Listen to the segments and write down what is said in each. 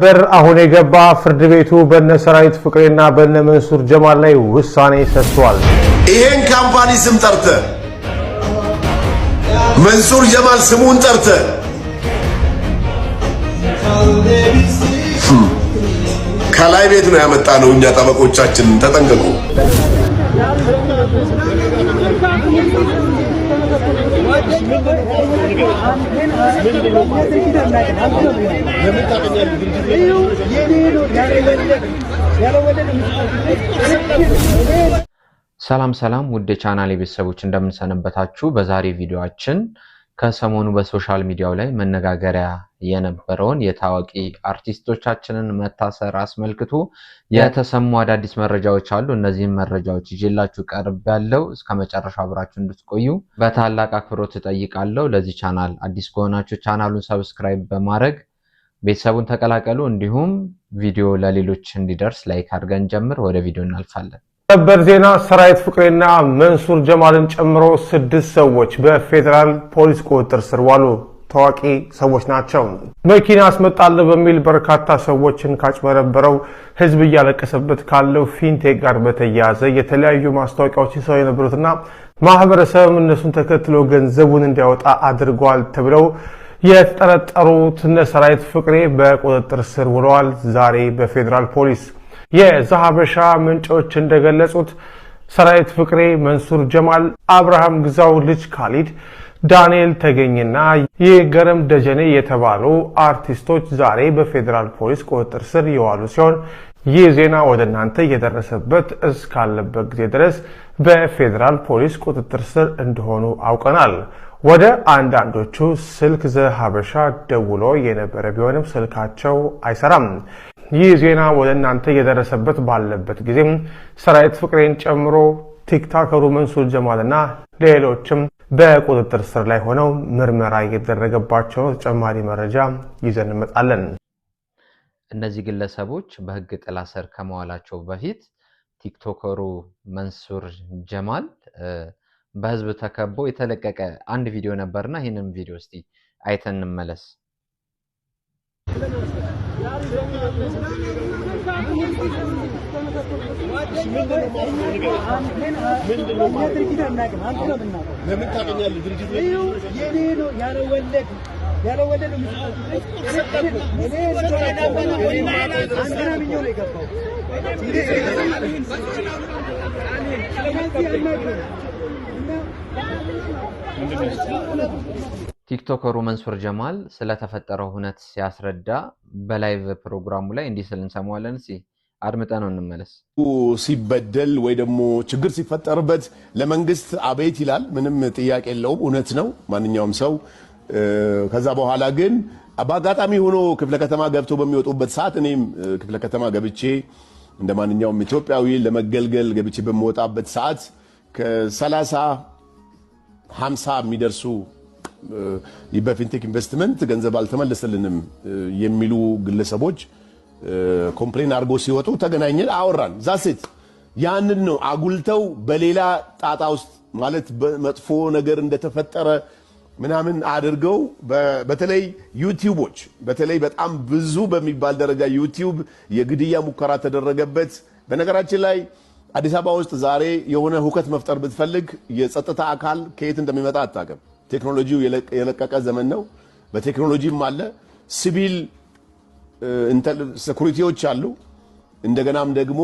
በር አሁን የገባ ፍርድ ቤቱ በነ ሰራዊት ፍቅሬና በነ መንሱር ጀማል ላይ ውሳኔ ሰጥቷል። ይሄን company ስም ጠርተ፣ መንሱር ጀማል ስሙን ጠርተ፣ ከላይ ቤት ነው ያመጣ ነው። እኛ ጠበቆቻችንን ተጠንቀቁ። ሰላም ሰላም ውድ የቻናሌ ቤተሰቦች፣ እንደምንሰነበታችሁ። በዛሬ ቪዲዮአችን ከሰሞኑ በ social media ው ላይ መነጋገሪያ የነበረውን የታዋቂ አርቲስቶቻችንን መታሰር አስመልክቶ የተሰሙ አዳዲስ መረጃዎች አሉ። እነዚህም መረጃዎች ይዤላችሁ ቀርቤያለሁ፣ እስከ መጨረሻው አብራችሁ እንድትቆዩ በታላቅ አክብሮት እጠይቃለሁ። ለዚህ ቻናል አዲስ ከሆናችሁ ቻናሉን subscribe በማድረግ ቤተሰቡን ተቀላቀሉ። እንዲሁም ቪዲዮ ለሌሎች እንዲደርስ like አድርገን ጀምር። ወደ ቪዲዮ እናልፋለን። ሰበር ዜና፣ ሰራዊት ፍቅሬና መንሱር ጀማልን ጨምሮ ስድስት ሰዎች በፌዴራል ፖሊስ ቁጥጥር ስር ዋሉ። ታዋቂ ሰዎች ናቸው። መኪና አስመጣለሁ በሚል በርካታ ሰዎችን ካጭበረበረው፣ ህዝብ እያለቀሰበት ካለው ፊንቴክ ጋር በተያያዘ የተለያዩ ማስታወቂያዎች ሲሰሩ የነበሩትና ማህበረሰብም እነሱን ተከትሎ ገንዘቡን እንዲያወጣ አድርገዋል ተብለው የተጠረጠሩት እነ ሰራዊት ፍቅሬ በቁጥጥር ስር ውለዋል ዛሬ በፌዴራል ፖሊስ። የዘሀበሻ ምንጮች እንደገለጹት ሰራዊት ፍቅሬ፣ መንሱር ጀማል፣ አብርሃም ግዛው፣ ልጅ ካሊድ፣ ዳንኤል ተገኝና ይገረም ደጀኔ የተባሉ አርቲስቶች ዛሬ በፌዴራል ፖሊስ ቁጥጥር ስር የዋሉ ሲሆን ይህ ዜና ወደ እናንተ እየደረሰበት እስካለበት ጊዜ ድረስ በፌዴራል ፖሊስ ቁጥጥር ስር እንደሆኑ አውቀናል። ወደ አንዳንዶቹ ስልክ ዘሀበሻ ደውሎ የነበረ ቢሆንም ስልካቸው አይሰራም። ይህ ዜና ወደ እናንተ እየደረሰበት ባለበት ጊዜም ሰራዊት ፍቅሬን ጨምሮ ቲክቶከሩ መንሱር ጀማልና ሌሎችም በቁጥጥር ስር ላይ ሆነው ምርመራ እየተደረገባቸው፣ ተጨማሪ መረጃ ይዘን እንመጣለን። እነዚህ ግለሰቦች በሕግ ጥላ ስር ከመዋላቸው በፊት ቲክቶከሩ መንሱር ጀማል በህዝብ ተከቦ የተለቀቀ አንድ ቪዲዮ ነበርና ይህንን ቪዲዮ እስቲ አይተን እንመለስ። ቲክቶከሩ መንሱር ጀማል ስለተፈጠረው ሁነት ሲያስረዳ በ live ፕሮግራሙ ላይ እንዲህ ስል እንሰማዋለን። እስኪ አድምጠነው እንመለስ። ሲበደል ወይ ደግሞ ችግር ሲፈጠርበት ለመንግስት አቤት ይላል። ምንም ጥያቄ የለውም። እውነት ነው። ማንኛውም ሰው። ከዛ በኋላ ግን በአጋጣሚ ሆኖ ክፍለ ከተማ ገብቶ በሚወጡበት ሰዓት፣ እኔም ክፍለ ከተማ ገብቼ እንደ ማንኛውም ኢትዮጵያዊ ለመገልገል ገብቼ በምወጣበት ሰዓት ከ30 50 የሚደርሱ በፊንቴክ ኢንቨስትመንት ገንዘብ አልተመለሰልንም የሚሉ ግለሰቦች complain አድርጎ ሲወጡ ተገናኘን፣ አወራን። That's it። ያንን ነው አጉልተው በሌላ ጣጣ ውስጥ፣ ማለት መጥፎ ነገር እንደተፈጠረ ምናምን አድርገው፣ በተለይ ዩቲዩቦች፣ በተለይ በጣም ብዙ በሚባል ደረጃ ዩቲዩብ የግድያ ሙከራ ተደረገበት። በነገራችን ላይ አዲስ አበባ ውስጥ ዛሬ የሆነ ሁከት መፍጠር ብትፈልግ የጸጥታ አካል ከየት እንደሚመጣ አታውቅም። ቴክኖሎጂው የረቀቀ ዘመን ነው። በቴክኖሎጂም አለ፣ ሲቪል security ዎች አሉ። እንደገናም ደግሞ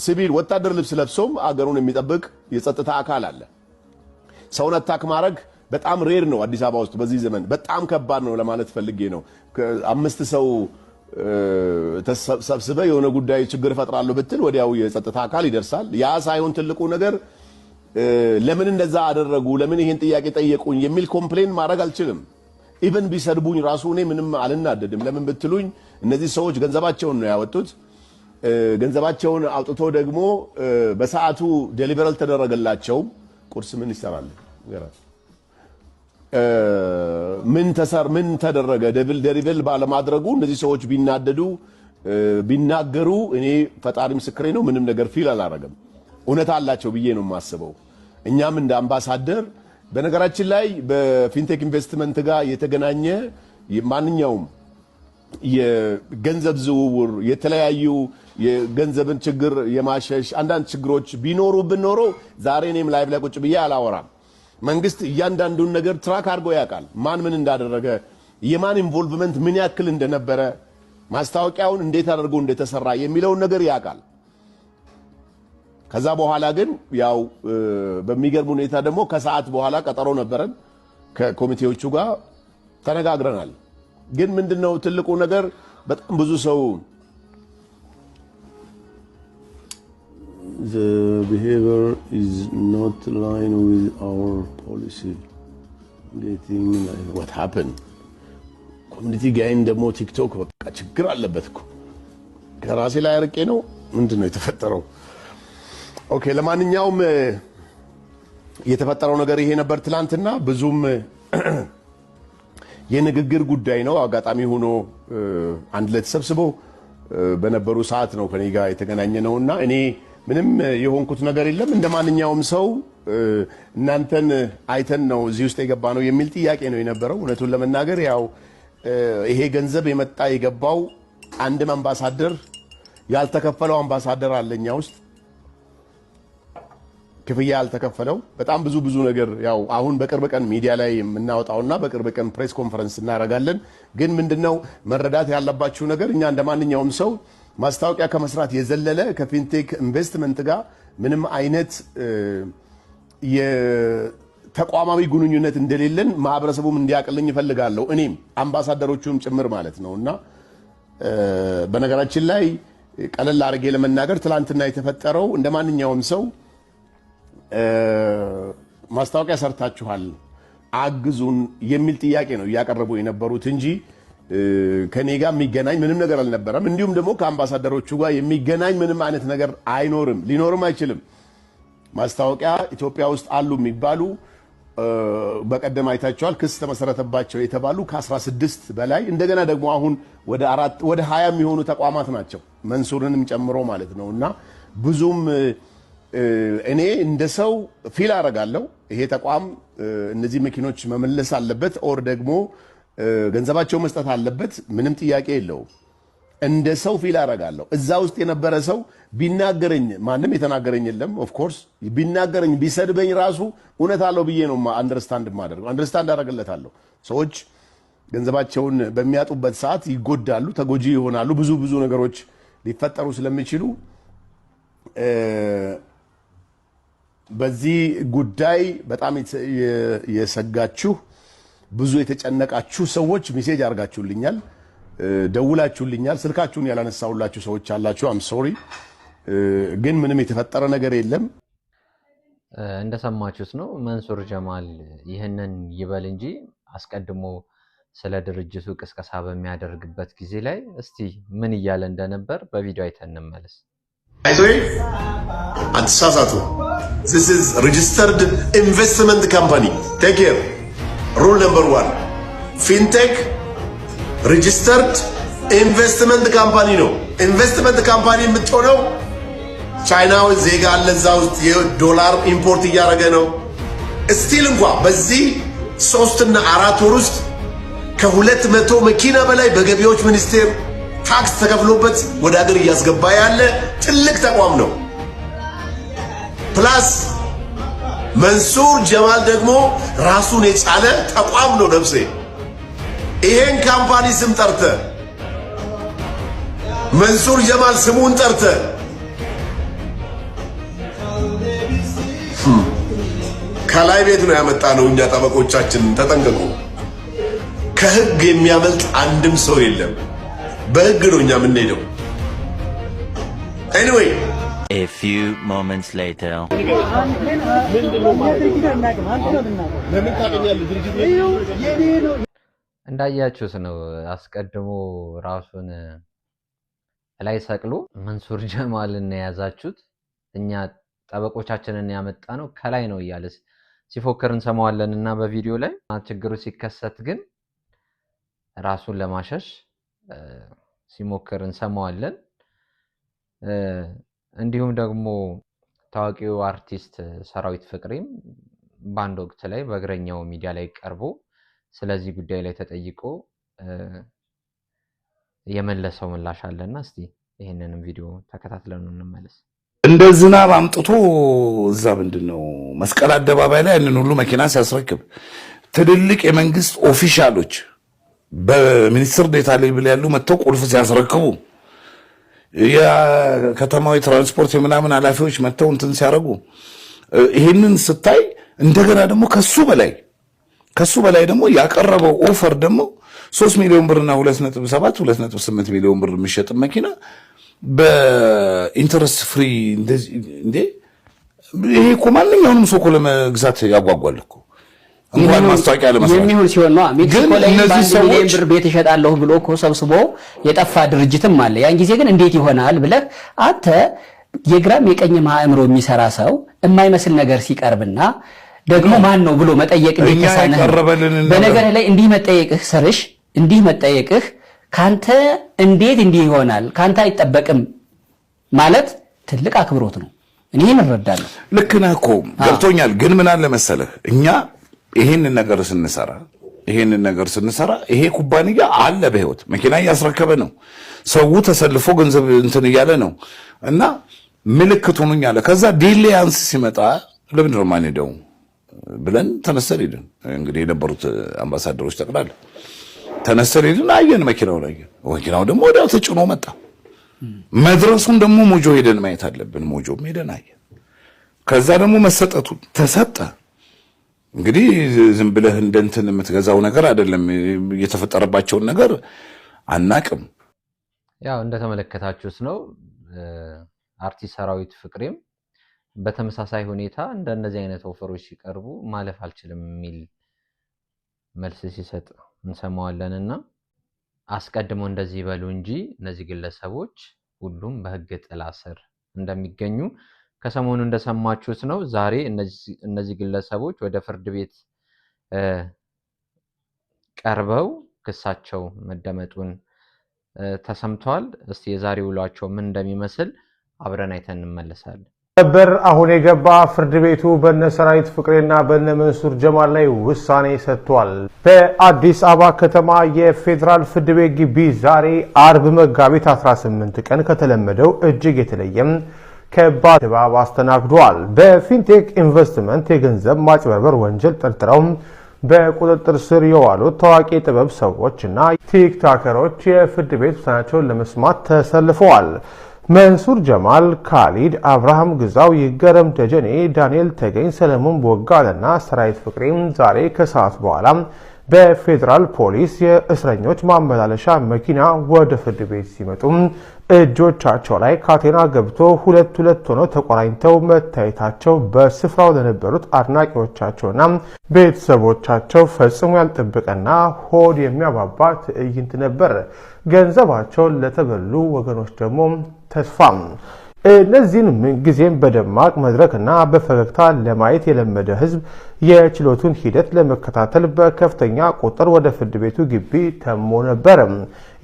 ሲቪል ወታደር ልብስ ለብሶም አገሩን የሚጠብቅ የጸጥታ አካል አለ። ሰውን attack ማድረግ በጣም rare ነው። አዲስ አበባ ውስጥ በዚህ ዘመን በጣም ከባድ ነው ለማለት ፈልጌ ነው። አምስት ሰው ሰብስበህ የሆነ ጉዳይ ችግር እፈጥራለሁ ብትል ወዲያው የጸጥታ አካል ይደርሳል። ያ ሳይሆን ትልቁ ነገር ለምን እንደዛ አደረጉ፣ ለምን ይሄን ጥያቄ ጠየቁኝ የሚል complain ማድረግ አልችልም። Even ቢሰድቡኝ ራሱ እኔ ምንም አልናደድም። ለምን ብትሉኝ እነዚህ ሰዎች ገንዘባቸውን ነው ያወጡት። ገንዘባቸውን አውጥቶ ደግሞ በሰዓቱ deliver አልተደረገላቸውም። ቁርስ ምን ይሰራል? ምን ተሰር ምን ተደረገ? Deliver ባለማድረጉ እነዚህ ሰዎች ቢናደዱ ቢናገሩ እኔ ፈጣሪ ምስክሬ ነው፣ ምንም ነገር feel አላረገም። እውነት አላቸው ብዬ ነው የማስበው። እኛም እንደ አምባሳደር፣ በነገራችን ላይ በፊንቴክ ኢንቨስትመንት ጋር የተገናኘ ማንኛውም የገንዘብ ዝውውር፣ የተለያዩ የገንዘብን ችግር የማሸሽ አንዳንድ ችግሮች ቢኖሩብን ኖሮ ዛሬ እኔም live ላይ ቁጭ ብዬ አላወራም። መንግስት እያንዳንዱን ነገር track አድርጎ ያውቃል። ማን ምን እንዳደረገ፣ የማን involvement ምን ያክል እንደነበረ፣ ማስታወቂያውን እንዴት አድርጎ እንደተሰራ የሚለውን ነገር ያውቃል። ከዛ በኋላ ግን ያው በሚገርም ሁኔታ ደግሞ ከሰዓት በኋላ ቀጠሮ ነበረን፣ ከኮሚቴዎቹ ጋር ተነጋግረናል። ግን ምንድነው ትልቁ ነገር፣ በጣም ብዙ ሰው "The behavior is not line with our policy getting like what happened?" Community guideline ደግሞ ቲክቶክ በቃ ችግር አለበት እኮ። ከራሴ ላይ አርቄ ነው። ምንድን ነው የተፈጠረው? Okay፣ ለማንኛውም የተፈጠረው ነገር ይሄ ነበር ትላንትና። ብዙም የንግግር ጉዳይ ነው። አጋጣሚ ሆኖ አንድ ላይ ተሰብስበው በነበሩ ሰዓት ነው ከኔ ጋር የተገናኘ ነውና እኔ ምንም የሆንኩት ነገር የለም። እንደ ማንኛውም ሰው እናንተን አይተን ነው እዚህ ውስጥ የገባ ነው የሚል ጥያቄ ነው የነበረው። እውነቱን ለመናገር ያው ይሄ ገንዘብ የመጣ የገባው አንድም አምባሳደር፣ ያልተከፈለው አምባሳደር አለ እኛ ውስጥ፣ ክፍያ ያልተከፈለው፣ በጣም ብዙ ብዙ ነገር ያው አሁን በቅርብ ቀን ሚዲያ ላይ የምናወጣውና በቅርብ ቀን press conference እናደርጋለን። ግን ምንድነው መረዳት ያለባችሁ ነገር፣ እኛ እንደ ማንኛውም ሰው ማስታወቂያ ከመስራት የዘለለ ከፊንቴክ ኢንቨስትመንት ጋር ምንም አይነት የተቋማዊ ግንኙነት እንደሌለን ማህበረሰቡም እንዲያውቅልኝ እፈልጋለሁ። እኔም አምባሳደሮቹም ጭምር ማለት ነው። እና በነገራችን ላይ ቀለል አድርጌ ለመናገር ትላንትና የተፈጠረው እንደ ማንኛውም ሰው ማስታወቂያ ሰርታችኋል፣ አግዙን የሚል ጥያቄ ነው እያቀረቡ የነበሩት እንጂ ከኔ ጋር የሚገናኝ ምንም ነገር አልነበረም። እንዲሁም ደግሞ ከአምባሳደሮቹ ጋር የሚገናኝ ምንም አይነት ነገር አይኖርም፣ ሊኖርም አይችልም። ማስታወቂያ ኢትዮጵያ ውስጥ አሉ የሚባሉ፣ በቀደም አይታቸዋል፣ ክስ ተመሰረተባቸው የተባሉ ከ16 በላይ፣ እንደገና ደግሞ አሁን ወደ አራት፣ ወደ 20 የሚሆኑ ተቋማት ናቸው፣ መንሱርንም ጨምሮ ማለት ነው። እና ብዙም እኔ እንደ ሰው feel አደርጋለሁ ይሄ ተቋም እነዚህ መኪኖች መመለስ አለበት or ደግሞ ገንዘባቸው መስጠት አለበት። ምንም ጥያቄ የለውም። እንደ ሰው feel አደርጋለሁ። እዛ ውስጥ የነበረ ሰው ቢናገረኝ፣ ማንም የተናገረኝ የለም። Of course ቢናገረኝ፣ ቢሰድበኝ ራሱ እውነት አለው ብዬ ነው understand የማደርገው። Understand አደርግለታለሁ። ሰዎች ገንዘባቸውን በሚያጡበት ሰዓት ይጎዳሉ፣ ተጎጂ ይሆናሉ። ብዙ ብዙ ነገሮች ሊፈጠሩ ስለሚችሉ በዚህ ጉዳይ በጣም የሰጋችሁ፣ ብዙ የተጨነቃችሁ ሰዎች message አድርጋችሁልኛል፣ ደውላችሁልኛል። ስልካችሁን ያላነሳሁላችሁ ሰዎች አላችሁ። I'm sorry፣ ግን ምንም የተፈጠረ ነገር የለም። እንደሰማችሁት ነው። መንሱር ጀማል ይህንን ይበል እንጂ አስቀድሞ ስለ ድርጅቱ ቅስቀሳ በሚያደርግበት ጊዜ ላይ እስቲ ምን እያለ እንደነበር በቪዲዮ አይተን እንመለስ። አይዞህ፣ አትሳሳቱ። This is registered investment company. Take care. Rule number one. ፊንቴክ registered investment company ነው። Investment company የምትሆነው ቻይናዊ ዜጋ አለ እዛ ውስጥ፣ የዶላር import እያደረገ ነው። Still እንኳ በዚህ 3ና 4 ወር ውስጥ ከ200 መኪና በላይ በገቢዎች ሚኒስቴር ታክስ ተከፍሎበት ወደ ሀገር እያስገባ ያለ ትልቅ ተቋም ነው። Plus መንሱር ጀማል ደግሞ ራሱን የቻለ ተቋም ነው። ነፍሴ፣ ይሄን company ስም ጠርተ፣ መንሱር ጀማል ስሙን ጠርተ፣ ከላይ ቤት ነው ያመጣ ነው። እኛ ጠበቆቻችንን ተጠንቀቁ። ከህግ የሚያመልጥ አንድም ሰው የለም። በህግ ነው እኛ የምንሄደው። Anyway. A few moments later. ለምን ታገኛለህ? ድርጅት እንዳያችሁት ነው። አስቀድሞ ራሱን ላይ ሰቅሎ መንሱር ጀማልን የያዛችሁት፣ እኛ ጠበቆቻችንን ያመጣ ነው ከላይ ነው እያለ ሲፎክር እንሰማዋለን እና በቪዲዮ ላይ ችግሩ ሲከሰት ግን ራሱን ለማሸሽ ሲሞክር እንሰማዋለን። እንዲሁም ደግሞ ታዋቂው አርቲስት ሰራዊት ፍቅሬም በአንድ ወቅት ላይ በእግረኛው ሚዲያ ላይ ቀርቦ ስለዚህ ጉዳይ ላይ ተጠይቆ የመለሰው ምላሽ አለና እስቲ ይህንንም ቪዲዮ ተከታትለን እንመለስ። እንደ ዝናብ አምጥቶ እዛ ምንድን ነው መስቀል አደባባይ ላይ ያንን ሁሉ መኪና ሲያስረክብ፣ ትልልቅ የመንግስት official ኦች በሚኒስትር ዴታ level ያሉ መጥተው ቁልፍ ሲያስረክቡ፣ የከተማው የትራንስፖርት የምናምን ኃላፊዎች መጥተው እንትን ሲያደርጉ፣ ይሄንን ስታይ እንደገና ደግሞ ከሱ በላይ ደግሞ ያቀረበው offer ደግሞ 3 ሚሊዮን ብርና 2.7 2.8 ሚሊዮን ብር የሚሸጥ መኪና በ interest free እንዴ! ይሄ እኮ ማንኛውንም ሰው እኮ ለመግዛት ያጓጓል እኮ፣ እንኳን ማስታወቂያ ለመስራት። የሚሆን ሲሆን ነው። ሜክሲኮ ግን ላይ እነዚህ በ1 ሚሊዮን ሰዎች ብር ቤት እሸጣለሁ ብሎ እኮ ሰብስቦ የጠፋ ድርጅትም አለ። ያን ጊዜ ግን እንዴት ይሆናል ብለህ አንተ የግራም የቀኝም አእምሮ የሚሰራ ሰው የማይመስል ነገር ሲቀርብና ደግሞ ማን ነው ብሎ መጠየቅ እንዴት እኛ ተሳነህ ነው? የቀረበልንን ነገር በነገርህ ላይ እንዲህ መጠየቅህ ስርሽ እንዲህ መጠየቅህ ካንተ እንዴት እንዲህ ይሆናል፣ ካንተ አይጠበቅም ማለት ትልቅ አክብሮት ነው። እኔ ይህን እረዳለሁ። ልክ ነህ እኮ፣ ገብቶኛል። ግን ምን አለ መሰለህ፣ እኛ ይሄንን ነገር ስንሰራ ይሄ ኩባንያ አለ፣ በህይወት መኪና እያስረከበ ነው። ሰው ተሰልፎ ገንዘብ እንትን እያለ ነው እና ምልክት ሆኖኝ አለ። ከዛ ዲሊያንስ ሲመጣ ለምንድን ነው የማንሄደው ብለን ተነስተን ሄድን። እንግዲህ የነበሩት አምባሳደሮች ጠቅላላ ተነስተን ሄድን። አየን፣ መኪናውን አየን። መኪናው ደግሞ ወዲያው ተጭኖ መጣ። መድረሱን ደግሞ ሞጆ ሄደን ማየት አለብን። ሞጆም ሄደን አየን። ከዛ ደግሞ መሰጠቱ ተሰጠ። እንግዲህ ዝም ብለህ እንደ እንትን የምትገዛው ነገር አይደለም። የተፈጠረባቸውን ነገር አናቅም። ያው እንደተመለከታችሁት ነው። አርቲስት ሰራዊት ፍቅሬም በተመሳሳይ ሁኔታ እንደነዚህ አይነት offer ኦች ሲቀርቡ ማለፍ አልችልም የሚል መልስ ሲሰጥ እንሰማዋለን። እና አስቀድሞ እንደዚህ ይበሉ እንጂ እነዚህ ግለሰቦች ሁሉም በሕግ ጥላ ስር እንደሚገኙ ከሰሞኑ እንደሰማችሁት ነው። ዛሬ እነዚህ ግለሰቦች ወደ ፍርድ ቤት ቀርበው ክሳቸው መደመጡን ተሰምቷል። እስቲ የዛሬ ውሏቸው ምን እንደሚመስል አብረን አይተን እንመለሳለን። ሰበር! አሁን የገባ። ፍርድ ቤቱ በነ ሰራዊት ፍቅሬና በነ መንሱር ጀማል ላይ ውሳኔ ሰጥቷል። በአዲስ አበባ ከተማ የፌዴራል ፍርድ ቤት ግቢ ዛሬ አርብ መጋቢት 18 ቀን ከተለመደው እጅግ የተለየም ከባድ ድባብ አስተናግዷል። በፊንቴክ ኢንቨስትመንት የገንዘብ ማጭበርበር ወንጀል ጠርጥረው በቁጥጥር ስር የዋሉት ታዋቂ የጥበብ ሰዎች እና ቲክቶከሮች የፍርድ ቤት ውሳኔያቸውን ለመስማት ተሰልፈዋል። መንሱር ጀማል፣ ካሊድ አብርሃም ግዛው፣ ይገረም ደጀኔ፣ ዳንኤል ተገኝ፣ ሰለሞን ቦጋለና ሰራዊት ፍቅሬም ዛሬ ከሰዓት በኋላ በፌዴራል ፖሊስ የእስረኞች ማመላለሻ መኪና ወደ ፍርድ ቤት ሲመጡ እጆቻቸው ላይ ካቴና ገብቶ ሁለት ሁለት ሆነው ተቆራኝተው መታየታቸው በስፍራው ለነበሩት አድናቂዎቻቸውና ቤተሰቦቻቸው ፈጽሞ ያልጠበቀና ሆድ የሚያባባ ትዕይንት ነበር። ገንዘባቸውን ለተበሉ ወገኖች ደግሞ ተስፋ። እነዚህን ምንጊዜም በደማቅ መድረክና በፈገግታ ለማየት የለመደ ሕዝብ የችሎቱን ሂደት ለመከታተል በከፍተኛ ቁጥር ወደ ፍርድ ቤቱ ግቢ ተሞ ነበር።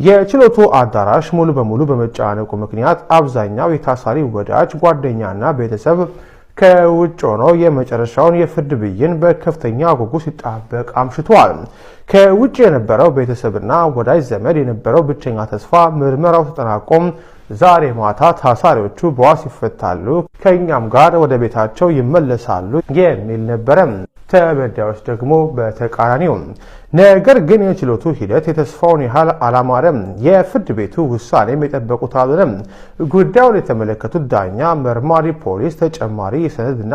የችሎቱ አዳራሽ ሙሉ በሙሉ በመጨናነቁ ምክንያት አብዛኛው የታሳሪ ወዳጅ፣ ጓደኛና ቤተሰብ ከውጭ ሆኖ የመጨረሻውን የፍርድ ብይን በከፍተኛ ጉጉት ሲጠባበቅ አምሽቷል። ከውጭ የነበረው ቤተሰብና ወዳጅ ዘመድ የነበረው ብቸኛ ተስፋ ምርመራው ተጠናቆም ዛሬ ማታ ታሳሪዎቹ በዋስ ይፈታሉ፣ ከእኛም ጋር ወደ ቤታቸው ይመለሳሉ የሚል ነበረ። ተበዳዮች ደግሞ በተቃራኒው። ነገር ግን የችሎቱ ሂደት የተስፋውን ያህል አላማረም። የፍርድ ቤቱ ውሳኔም የጠበቁት አልሆነም። ጉዳዩን የተመለከቱት ዳኛ መርማሪ ፖሊስ ተጨማሪ የሰነድና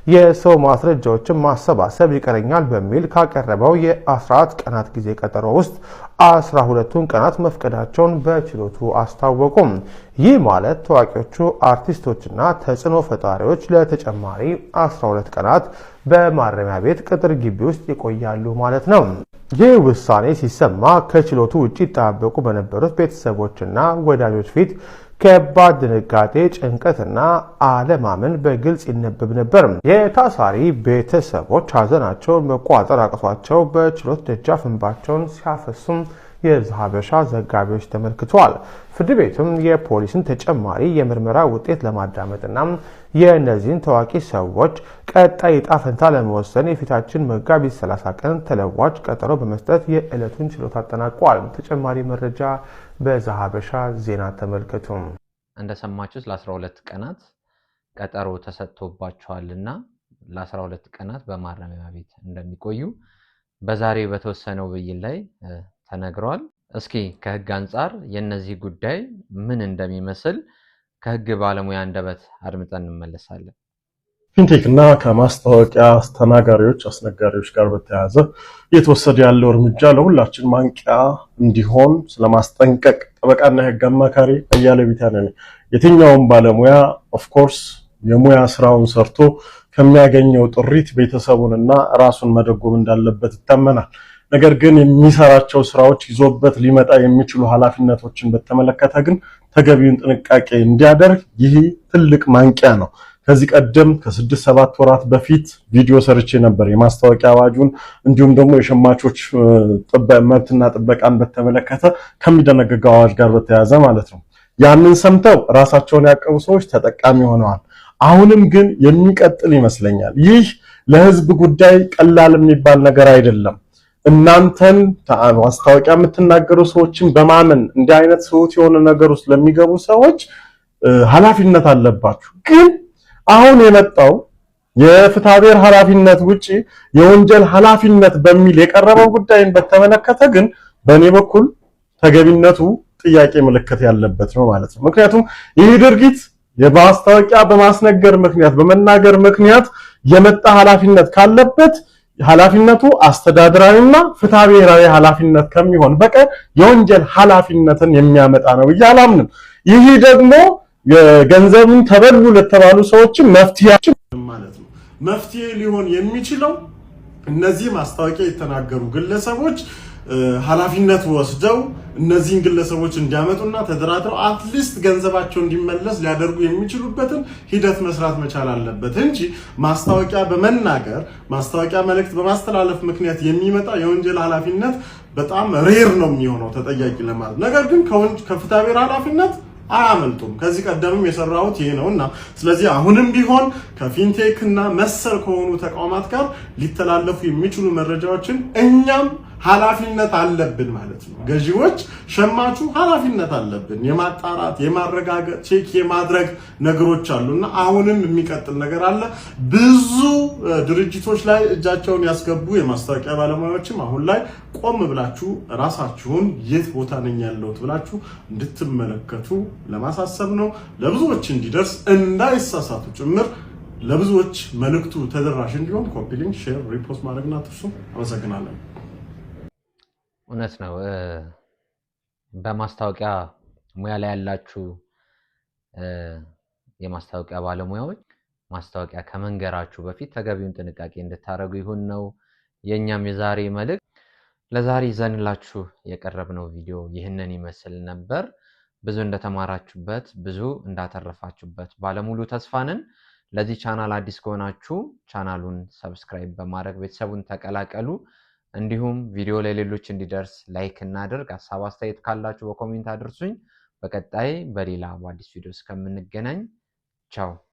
የሰው ማስረጃዎችን ማሰባሰብ ይቀረኛል በሚል ካቀረበው የ14 ቀናት ጊዜ ቀጠሮ ውስጥ 12ቱን ቀናት መፍቀዳቸውን በችሎቱ አስታወቁም። ይህ ማለት ታዋቂዎቹ አርቲስቶችና ተጽዕኖ ፈጣሪዎች ለተጨማሪ 12 ቀናት በማረሚያ ቤት ቅጥር ግቢ ውስጥ ይቆያሉ ማለት ነው። ይህ ውሳኔ ሲሰማ ከችሎቱ ውጭ ይጠባበቁ በነበሩት ቤተሰቦችና ወዳጆች ፊት ከባድ ድንጋጤ፣ ጭንቀትና አለማመን በግልጽ ይነበብ ነበር። የታሳሪ ቤተሰቦች ሀዘናቸውን መቆጣጠር አቅቷቸው በችሎት ደጃፍ እንባቸውን ሲያፈሱም የዘሐበሻ ዘጋቢዎች ተመልክተዋል። ፍርድ ቤቱም የፖሊስን ተጨማሪ የምርመራ ውጤት ለማዳመጥና የእነዚህን ታዋቂ ሰዎች ቀጣይ ዕጣ ፈንታ ለመወሰን የፊታችን መጋቢት 30 ቀን ተለዋጭ ቀጠሮ በመስጠት የዕለቱን ችሎት አጠናቋል። ተጨማሪ መረጃ በዘሐበሻ ዜና ተመልከቱ። እንደሰማችሁት ለ12 ቀናት ቀጠሮ ተሰጥቶባቸዋልና ለ12 ቀናት በማረሚያ ቤት እንደሚቆዩ በዛሬ በተወሰነው ብይን ላይ ተነግሯል። እስኪ ከህግ አንጻር የነዚህ ጉዳይ ምን እንደሚመስል ከህግ ባለሙያ አንደበት አድምጠን እንመለሳለን። ፊንቴክ እና ከማስታወቂያ አስተናጋሪዎች አስነጋሪዎች ጋር በተያያዘ እየተወሰደ ያለው እርምጃ ለሁላችን ማንቂያ እንዲሆን ስለማስጠንቀቅ ጠበቃና የህግ አማካሪ አያሌው ቢታንያ ነኝ። የትኛውም ባለሙያ of course የሙያ ስራውን ሰርቶ ከሚያገኘው ጥሪት ቤተሰቡንና ራሱን መደጎም እንዳለበት ይታመናል። ነገር ግን የሚሰራቸው ስራዎች ይዞበት ሊመጣ የሚችሉ ኃላፊነቶችን በተመለከተ ግን ተገቢውን ጥንቃቄ እንዲያደርግ ይህ ትልቅ ማንቂያ ነው። ከዚህ ቀደም ከ6-7 ወራት በፊት ቪዲዮ ሰርቼ ነበር። የማስታወቂያ አዋጁን እንዲሁም ደግሞ የሸማቾች መብትና ጥበቃን በተመለከተ ከሚደነግገው አዋጅ ጋር በተያያዘ ማለት ነው። ያንን ሰምተው ራሳቸውን ያቀቡ ሰዎች ተጠቃሚ ሆነዋል። አሁንም ግን የሚቀጥል ይመስለኛል። ይህ ለህዝብ ጉዳይ ቀላል የሚባል ነገር አይደለም። እናንተን ማስታወቂያ የምትናገሩ ሰዎችን በማመን እንዲህ አይነት ስሁት የሆነ ነገር ውስጥ ለሚገቡ ሰዎች ኃላፊነት አለባችሁ። ግን አሁን የመጣው የፍትሐብሔር ኃላፊነት ውጪ የወንጀል ኃላፊነት በሚል የቀረበው ጉዳይን በተመለከተ ግን በእኔ በኩል ተገቢነቱ ጥያቄ ምልክት ያለበት ነው ማለት ነው። ምክንያቱም ይህ ድርጊት የማስታወቂያ በማስነገር ምክንያት በመናገር ምክንያት የመጣ ኃላፊነት ካለበት ኃላፊነቱ አስተዳደራዊና ፍትሐብሔራዊ ኃላፊነት ከሚሆን በቀር የወንጀል ኃላፊነትን የሚያመጣ ነው ብዬ አላምንም። ይህ ደግሞ ገንዘብን ተበሉ ለተባሉ ሰዎችም መፍትሄ ማለት ነው። መፍትሄ ሊሆን የሚችለው እነዚህ ማስታወቂያ የተናገሩ ግለሰቦች ኃላፊነት ወስደው እነዚህን ግለሰቦች እንዲያመጡና ተደራድረው at least ገንዘባቸው እንዲመለስ ሊያደርጉ የሚችሉበትን ሂደት መስራት መቻል አለበት እንጂ ማስታወቂያ በመናገር ማስታወቂያ መልእክት በማስተላለፍ ምክንያት የሚመጣ የወንጀል ኃላፊነት በጣም rare ነው የሚሆነው ተጠያቂ ለማለት። ነገር ግን ከፍትሐብሔር ኃላፊነት አያመልጡም። ከዚህ ቀደምም የሰራሁት ይሄ ነውና ስለዚህ አሁንም ቢሆን ከፊንቴክ እና መሰል ከሆኑ ተቋማት ጋር ሊተላለፉ የሚችሉ መረጃዎችን እኛም ኃላፊነት አለብን ማለት ነው። ገዢዎች፣ ሸማቹ ኃላፊነት አለብን የማጣራት የማረጋገጥ check የማድረግ ነገሮች አሉና አሁንም የሚቀጥል ነገር አለ። ብዙ ድርጅቶች ላይ እጃቸውን ያስገቡ የማስታወቂያ ባለሙያዎችም አሁን ላይ ቆም ብላችሁ ራሳችሁን የት ቦታ ነኝ ያለሁት ብላችሁ እንድትመለከቱ ለማሳሰብ ነው። ለብዙዎች እንዲደርስ እንዳይሳሳቱ ጭምር ለብዙዎች መልእክቱ ተደራሽ እንዲሆን copy link፣ share፣ repost ማድረግና አትርሱ። አመሰግናለሁ። እውነት ነው። በማስታወቂያ ሙያ ላይ ያላችሁ የማስታወቂያ ባለሙያዎች ማስታወቂያ ከመንገራችሁ በፊት ተገቢውን ጥንቃቄ እንድታደርጉ ይሁን ነው የእኛም የዛሬ መልእክት። ለዛሬ ይዘንላችሁ የቀረብነው ቪዲዮ ይህንን ይመስል ነበር። ብዙ እንደተማራችሁበት፣ ብዙ እንዳተረፋችሁበት ባለሙሉ ተስፋ ነን። ለዚህ ቻናል አዲስ ከሆናችሁ ቻናሉን subscribe በማድረግ ቤተሰቡን ተቀላቀሉ። እንዲሁም ቪዲዮ ለሌሎች እንዲደርስ like እናድርግ። ሀሳብ አስተያየት ካላችሁ በ comment አድርሱኝ። በቀጣይ በሌላ በአዲስ ቪዲዮ እስከምንገናኝ ቻው።